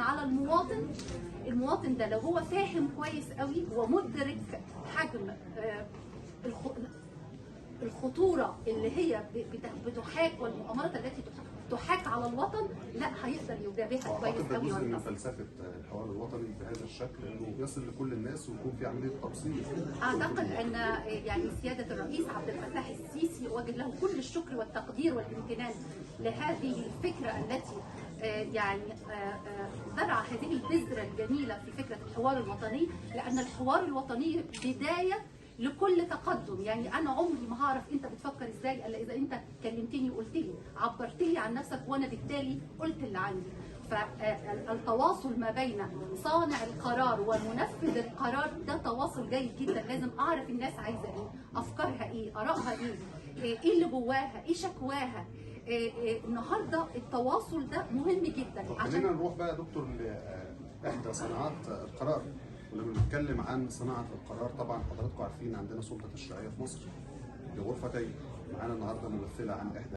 على المواطن. المواطن ده لو هو فاهم كويس قوي ومدرك حجم الخطورة اللي هي بتحاك والمؤامرات التي تحاك على الوطن، لا هيقدر يجابهها كويس اعتقد ده قوي. جزء من فلسفة الحوار الوطني بهذا الشكل، انه يصل لكل الناس ويكون في عملية تبسيط. اعتقد ان يعني سيادة الرئيس عبد الفتاح السيسي اوجه له كل الشكر والتقدير والامتنان لهذه الفكرة التي يعني زرع هذه البذرة الجميلة في فكرة الحوار الوطني، لان الحوار الوطني بداية لكل تقدم. يعني انا عمري ما هعرف انت بتفكر ازاي الا اذا انت كلمتني وقلت لي، عبرت لي عن نفسك، وانا بالتالي قلت اللي عندي. فالتواصل ما بين صانع القرار ومنفذ القرار ده تواصل جيد جدا. لازم اعرف الناس عايزه ايه، افكارها ايه، ارائها ايه، ايه اللي جواها، ايه شكواها. النهارده التواصل ده مهم جدا. طب خلينا نروح بقى يا دكتور لاحدى صناعات القرار. ولما بنتكلم عن صناعة القرار طبعا حضراتكم عارفين عندنا سلطة تشريعية في مصر لغرفتين. معانا النهارده ممثلة عن احدى